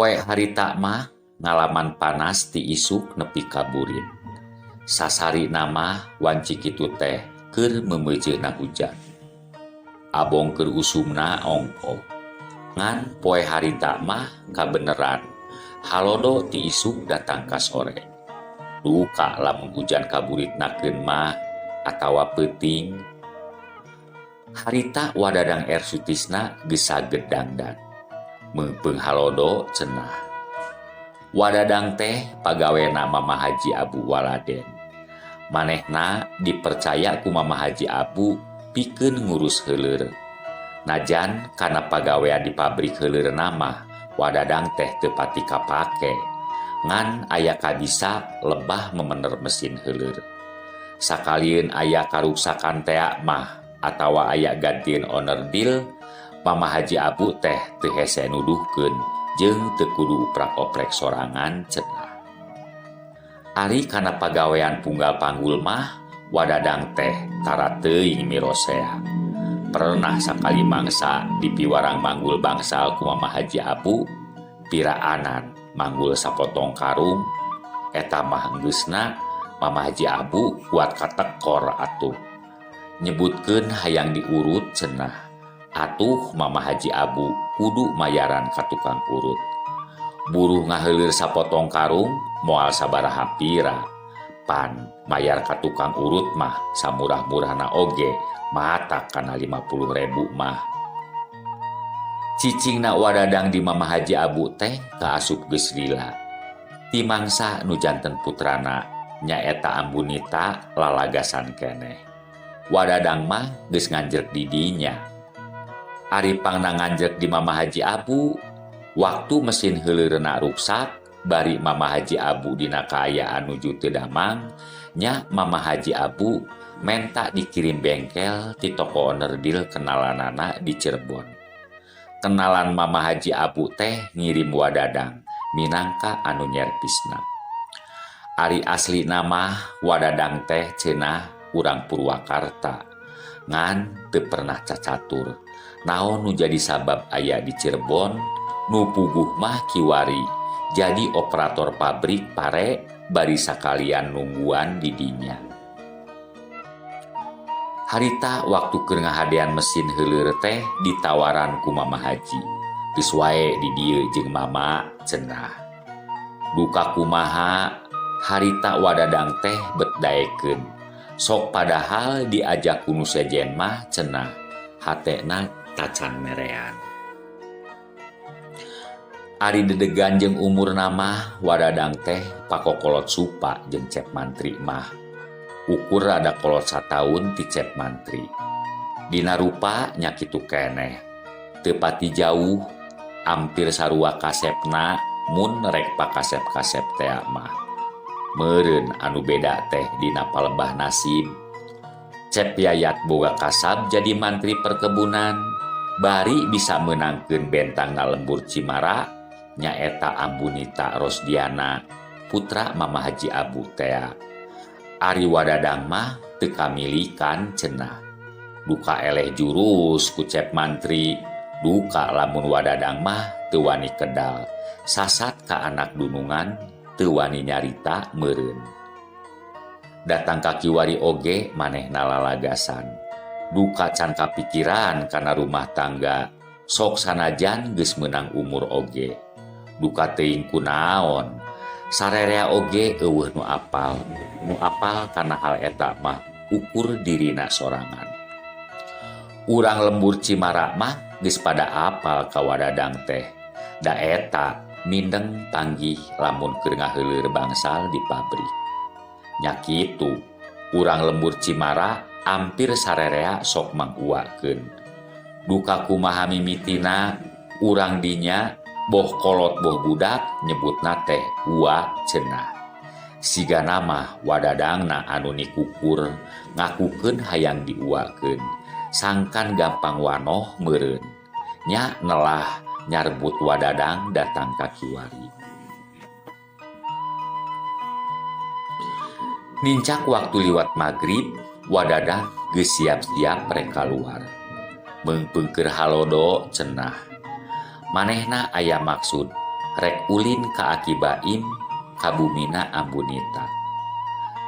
Poe harita mah ngalaman panas ti isuk nepi ka burit. Sasarina mah wanci kitu teh keur meumeujeuna hujan. Abong keur usumna ongkoh. Ngan poe harita mah kabeneran halodo ti isuk datang ka sore. Duka lamun hujan kaburitnakeun mah atawa peuting. Harita Wadadang R. Sutisna geus saged dangdan. Meungpeung halodo cenah. Wadadang teh pagawena Mama Haji Abu Waladen. Manehna dipercaya ku Mama Haji Abu pikeun ngurus heuleur. Najan kana pagawean di pabrik heuleurna mah Wadadang teh teu pati kapake. Ngan aya kabisa lebah memener mesin heuleur. Sakalieun aya karuksakan tea mah atawa aya gantieun onderdil, Mama Haji Abu teh teu hese nuduhkeun jeung teu kudu uprak-oprek sorangan cenah. Ari kana pagawean punggal panggul mah Wadadang teh tara teuing mirosea. Pernah sakali mangsa dipiwarang manggul bangsal ku Mama Haji Abu, piraanan manggul sapotong karung, eta mah enggeusna Mama Haji Abu kuat katekor atuh. Nyebutkeun hayang diurut cenah. Atuh Mama Haji Abu kudu mayaran ka tukang urut. Buruh ngaheuleur sapotong karung moal sabaraha pira. Pan mayar ka tukang urut mah samurah-murahna oge mata kana 50.000 mah. Cicingna Wadadang di Mama Haji Abu teh kaasup geus lila. Ti mangsa nu janten putrana nyaeta Ambunita lalagasan keneh. Wadadang mah geus nganjrek di dinya. Ari pangna nganjrek di Mama Haji Abu, waktu mesin heuleurna ruksak, bari Mama Haji Abu dina kaayaan nuju teu damang, nya Mama Haji Abu menta dikirim bengkel ti toko onderdil kenalanana di Cirebon. Kenalan Mama Haji Abu teh ngirim Wadadang minangka anu nyervisna. Ari asli nama Wadadang teh cenah urang Purwakarta, ngan teu pernah cacatur. Naon nu jadi sabab aya di Cirebon, nu puguh mah kiwari jadi operator pabrik pare bari sakalian nungguan di dinya. Harita waktu keur ngahadean mesin heuleur teh ditawaran ku Mama Haji. Geus wae di dieu jeung Mama cenah. Duka kumaha harita Wadadang teh bet daekeun. Sok padahal diajak ku nu sejen mah cenah hatena tacan merean. Ari dedegan jeung umurna mah Wadadang teh pakokolot supa jeung Cep Mantri mah. Ukur rada kolot sataun ti Cep Mantri. Dina rupa nya kitu keneh. Teu pati jauh, ampir sarua kasepna mun rek pakasep-kasep tea mah. Meureun anu beda teh dina palebah nasib. Cep Yayat boga kasab jadi mantri perkebunan, bari bisa meunangkeun bentangna lembur Cimara, nyaeta Ambunita Rosdiana, putra Mama Haji Abu tea. Ari Wadadang mah teu kamilikan cenah. Duka eleh jurus ku Cep Mantri, duka lamun Wadadang mah teu wani kedal, sasat ka anak dunungan teu wani nyarita meureun. Datang ka kiwari oge manehna lalagasan. Duka can kapikiran kana rumah tangga, sok sanajan geus meunang umur oge. Duka teuing kunaon, sarerea oge eueuh nu apal, nu apal kana hal eta mah ukur dirina sorangan. Urang lembur Cimara mah geus pada apal ka Wadadang teh. Da eta mindeng panggih lamun keur ngaheuleur bangsal di pabrik. Nya kitu, urang lembur Cimara ampir sarerea sok manguakeun. Duka kumaha mimitina urang dinya boh kolot boh budak nyebutna teh ua cenah. Sigana mah Wadadangna anu nikukur ngakukeun hayang diuakeun. Sangkan gampang wanoh meureun. Nya nelah nyarbut Wadadang datang ka kiwari. Nincak waktu liwat magrib, Wadadang geus siap-siap rek kaluar. Meungpeung keur halodo cenah. Manehna aya maksud Rek ulin ka Aki Baim ka bumina Ambu Nita.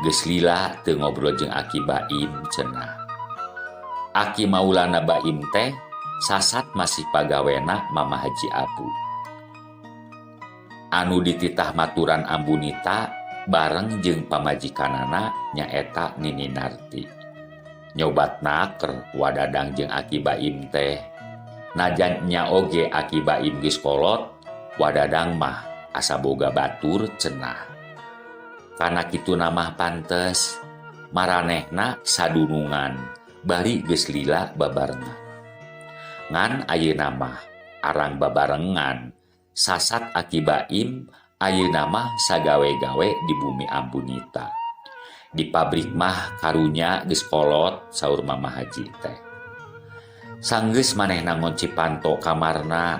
Geus lila teu ngobrol jeung Aki Baim cenah. Aki Maulana Baim teh sasat masih pagawena Mama Haji Abu. Anu dititah maturan Ambu Nita bareng jeung pamajikanana nyaeta Nini Narti. Nyobat naker Wadadang jeung Aki Baim teh. Najan nya oge Aki Baim geus kolot, Wadadang mah asa boga batur cenah. Kana kituna mah pantes, maranehna sadunungan bari geus lila babarengan. Ngan ayeuna mah arang babarengan, sasat Aki Baim ayeuna mah sagawe-gawe di bumi Ambu Nita. Di pabrik mah karunya geus kolot saur Mama Haji teh. Sanggeus manehna ngonci panto kamarna,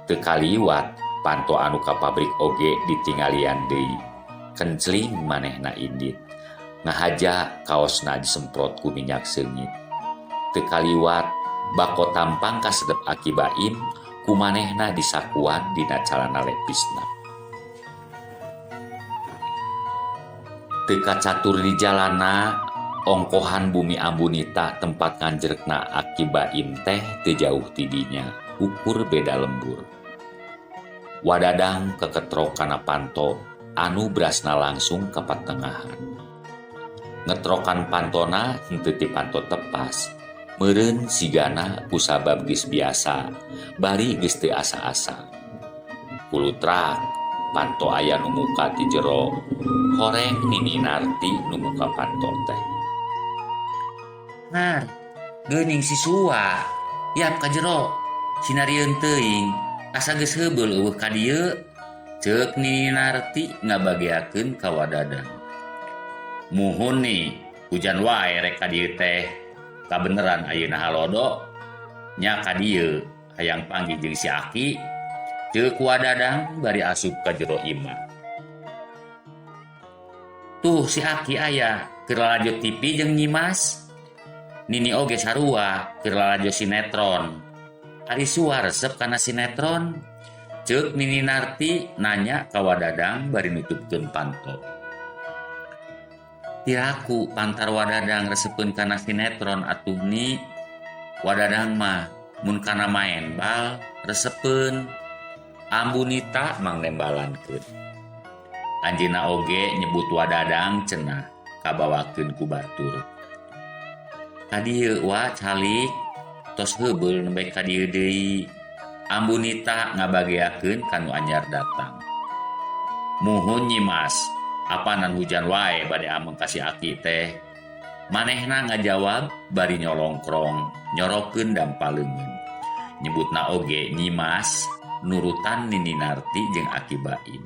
teu kaliwat panto anu ka pabrik oge ditinggalian deui. Kencling manehna indit. Ngahaja kaosna disemprot ku minyak seungit. Teu kaliwat bako tampang kasedep Aki Baim ku manehna disakuan dina calana lepisna. Teu kacatur di jalana, ongkohan bumi Ambu Nita tempat nganjrekna Aki Baim teh teu jauh ti dinya, ukur beda lembur. Wadadang keketrok kana panto anu brasna langsung ka patengahan. Ngetrokan pantona henteu ti panto tepas, meureun sigana kusabab geus biasa, bari geus teu asa-asa. Kulutrak panto aya nu muka ti jero, horeng Nini Narti nu muka panto teh. Nar, geuning si Sua, yap ka jero, sinarieun teuing, asa geus heubeul eueuh ka dieu. Ceuk Nini Narti ngabageakeun ka Wadadang. Muhun nih, hujan wae rek ka dieu teh. Kabeneran ayeuna halodo nya ka dieu hayang panggih jeung si Aki. Ceuk Wadadang bari asup ka jero imah. Tuh si Aki aya keur lalajo TV jeung Nyimas. Nini oge sarua keur lalajo sinetron. Ari Sua resep kana sinetron. Ceuk Nini Narti nanya ka Wadadang bari nutupkeun panto. Tiraku pantar Wadadang resepeun kana sinetron atuh ni. Wadadang mah mun kana maen bal resepeun. Ambu Nita mangnembalankeun. Anjeunna oge nyebut Wadadang cenah kabawakeun ku batur. Ka dieu wa calik tos heubeul nembe ka dieu deui. Ambu Nita ngabageakeun ka nu anyar datang. Muhun Nyimas, apanan hujan wae bade ameng ka si Aki teh. Manehna ngajawab bari nyolongkrong, nyorokeun dampa leungeun. Nyebutna oge Nyimas nurutan Nini Narti jeung Aki Baim.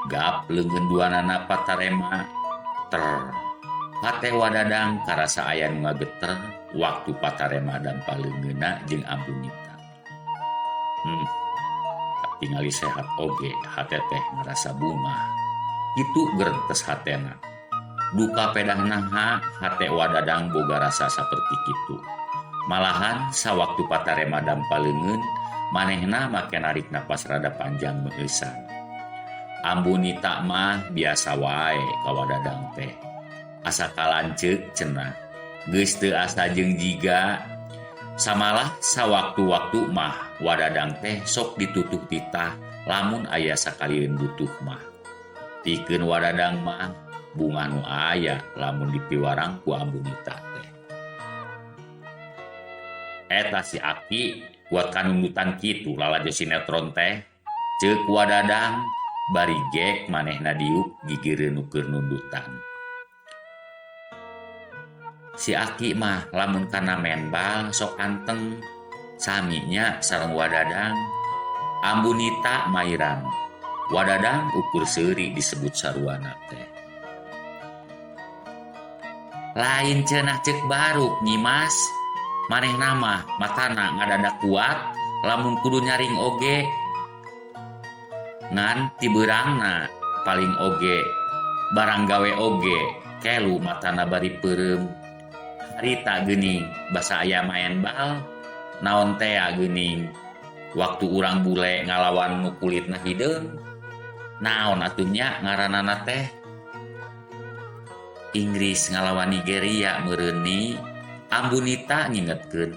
Gap leungeun duanana patarema ter. Hate Wadadang karasa aya nu ngageter waktu patarema dampa leungeunna jeung Ambu Nita. Tingali sehat oge hate teh ngarasa bungah. Kitu gerentes hatena. Duka pedah naha hate Wadadang boga rasa saperti kitu. Malahan sawaktu patarema dampa leungeun manehna make narik napas rada panjang meueusan. Ambu Nita mah biasa wae ka Wadadang teh. Asa kalanceuk cenah. Geus teu asa jeung jiga. Samalah sawaktu-waktu mah Wadadang teh sok ditutuh titah lamun aya sakalieun butuh mah. Pikeun Wadadang mah bunga nu aya lamun dipiwarang ku Ambu Nita teh. Eta si Aki kuat kanundutan kitu lalajo sinetron teh. Ceuk Wadadang bari gek manehna diuk gigireun nu keur nundutan. Si Aki mah lamun kana maen bal sok anteng, saminya sareng Wadadang. Ambu Nita mairan. Wadadang ukur seuri disebut saruana teh. Lain cenah ceuk baruk Nyimas, manehna mah matana ngadadak kuat lamun kudu nyaring oge. Ngan tibeurangna paling oge, barang gawe oge, kelu matana bari peureum. Harita geuning basa aya maen bal, naon tea geuning. Waktu urang bule ngalawan nu kulitna hideung. Naon atuh nya ngaranana teh? Inggris ngalawan Nigeria meureun ni. Ambu Nita ngingetkeun.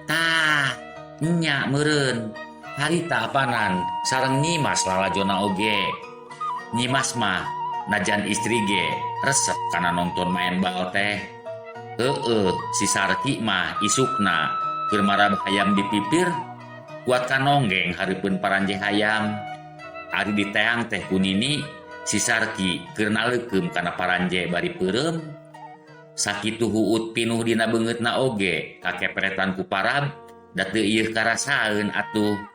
Tah, nya meureun. Harita apanan sareng Nyimas lalajona oge. Nyimas mah najan istri ge resep kana nonton maen bal teh. Heueuh si Sarki mah isukna keur marab hayam di pipir kuat ka nonggeng hareupeun paranje hayam. Ari diteang teh ku Nini si Sarki keur naleukeum kana paranje bari peureum. Sakitu huut pinuh dina beungeutna oge kakepretan ku parab da teu ieuh karasaeun atuh.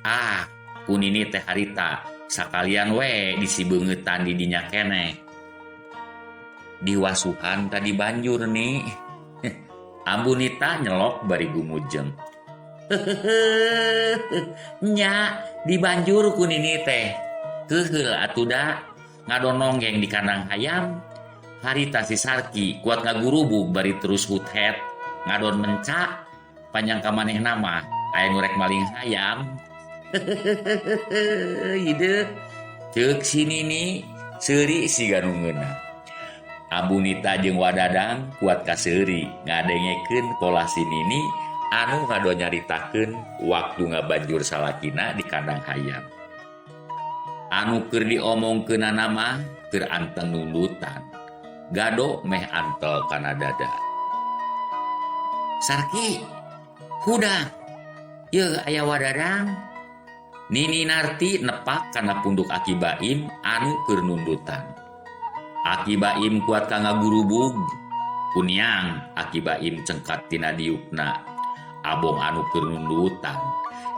Ah, ku Nini teh harita sakalian we disibeungeutan di dinya keneh. Diwasuhan tadi banjur ni. Ambu Nita nyelok bari gumujeng. Heuheuh, nya dibanjur ku Nini teh. Keuheul atuh da ngadon nonggeng di kandang hayam. Harita si Sarki kuat ngagurubug bari terus huthet ngadon mencak panjang ka manehna mah aya nu rek maling hayam. Heuheuh, hideung. Ceuk si Nini seuri siga nu ngeunah. Ambu Nita jeung Wadadang kuat kaseuri ngadengekeun polah si Nini anu ngadon nyaritakeun waktu ngabanjur salakina di kandang hayam. Anu keur diomongkeunana mah keur anteng nundutan. Gado meh antel kana dada. Sarki, hudang. Yeuh aya Wadadang. Nini Narti nepak kana punduk Aki Baim anu keur nundutan. Aki Baim kuat ka ngagurubug. Kuniang Aki Baim cengkat tina diukna. Abong anu keur nundutan.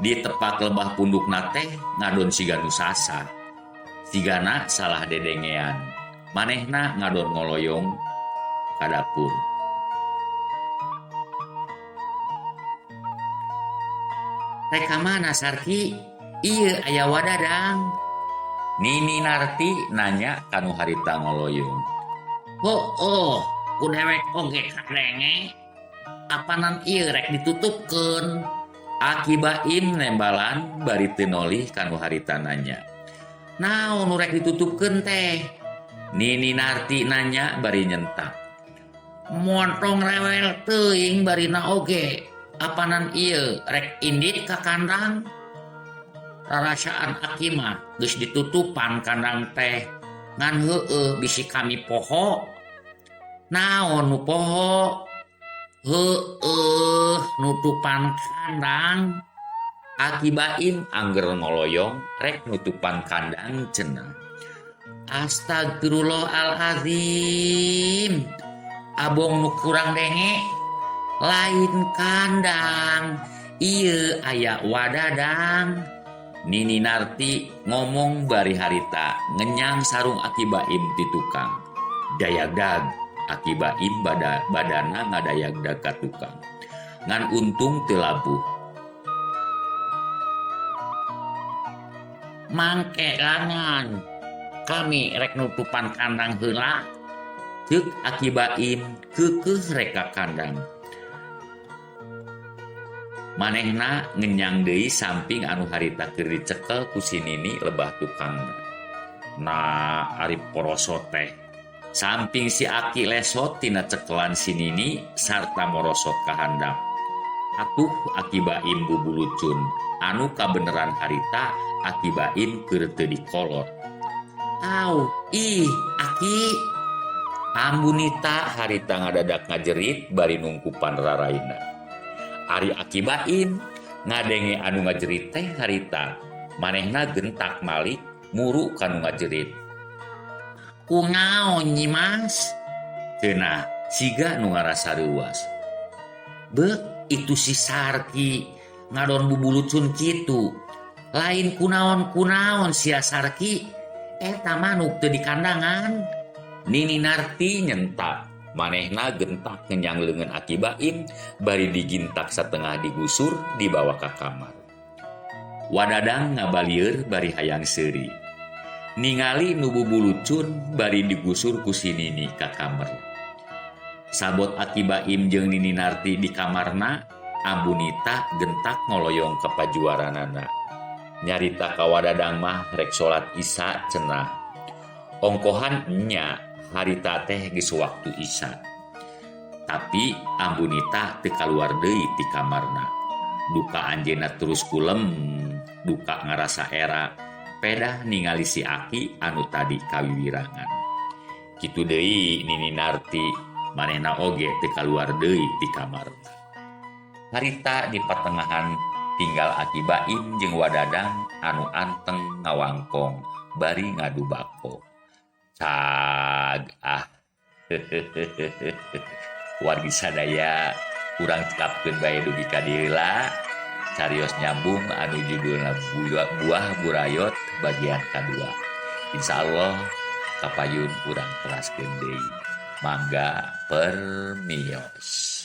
Ditepak lebah pundukna teh ngadon siga nu sasar. Sigana salah dedengean. Manehna ngadon ngoloyong ka dapur. Rek ka mana Sarki? Ieu aya Wadadang. Nini Narti nanya kanu harita ngoloyong. Hooh, ku dewek oge kadenge. Apanan ieu rek ditutupkeun? Aki Baim nembalan bari teu nolih kanu harita nanya. Naon nu rek ditutupkeun teh? Nini Narti nanya bari nyentak. Montong rewel teuing barina oge. Apanan ieu rek indit ka kandang? Rarasaan aki mah geus ditutupan kandang teh. Ngan heueuh bisi kami poho. Naon nu poho? Heueuh nutupan kandang. Aki Baim angger ngoloyong rek nutupan kandang cenah. Astagfirullahalazim. Abong nu kurang denge lain kandang. Ieu aya Wadadang. Nini Narti ngomong bari harita ngenyang sarung Aki Baim ti tukang. Dayagdag Aki Baim badana ngadayagdag ka tukang. Ngan untung teu labuh. Mangke langan. Kami rek nutupan kandang heula. Ceuk Aki Baim keukeuh rek ka kandang. Manehna ngenyang deui samping anu harita keur dicekel ku si Nini lebah tukangna. Nah, ari porosot teh. Samping si Aki lesot tina cekelan si Nini sarta morosot ka handap. Atuh Aki Baim bubulucun anu kabeneran harita Aki Baim keur teu dikolot. Au, ih, Aki. Ambu Nita harita ngadadak ngajerit bari nungkupan raraina. Ari Aki Baim ngadenge anu ngajerit teh harita. Manehna gentak malik muru kanu ngajerit. Kunaon Nyi Mas? Cenah siga nu ngarasa reuas. Beuk itu si Sarki ngadon bubulucun kitu. Lain kunaon-kunaon sia Sarki. Eta manuk teu di kandangan. Nini Narti nyentak. Manehna gentak ngenyang leungeun Aki Baim bari digintak satengah digusur dibawa ka kamar. Wadadang ngabalieur bari hayang seuri. Ningali nu bubulucun bari digusur ku si Nini ka kamar. Sabot Aki Baim jeung Nini Narti di kamarna, Ambu Nita gentak ngoloyong ka pajuaranana. Nyarita ka Wadadang mah rek salat Isya cenah. Ongkohan nya harita teh geus waktu Isya. Tapi Ambu Nita teu kaluar deui ti kamarna. Duka anjeunna terus kulem, duka ngarasa era, pedah ningali si Aki anu tadi kawiwirangan. Kitu deui Nini Narti, manehna oge teu kaluar deui ti kamarna. Harita di patengahan tinggal Aki Baim jeung Wadadang anu anteng ngawangkong bari ngadu bako. Cag ah. Wargi sadaya urang cekapkeun bae dugi ka dieu lah. Carios nyambung anu judulna Buah Burayot bagian kadua. Insyaallah kapayun urang teraskeun deui. Mangga permios.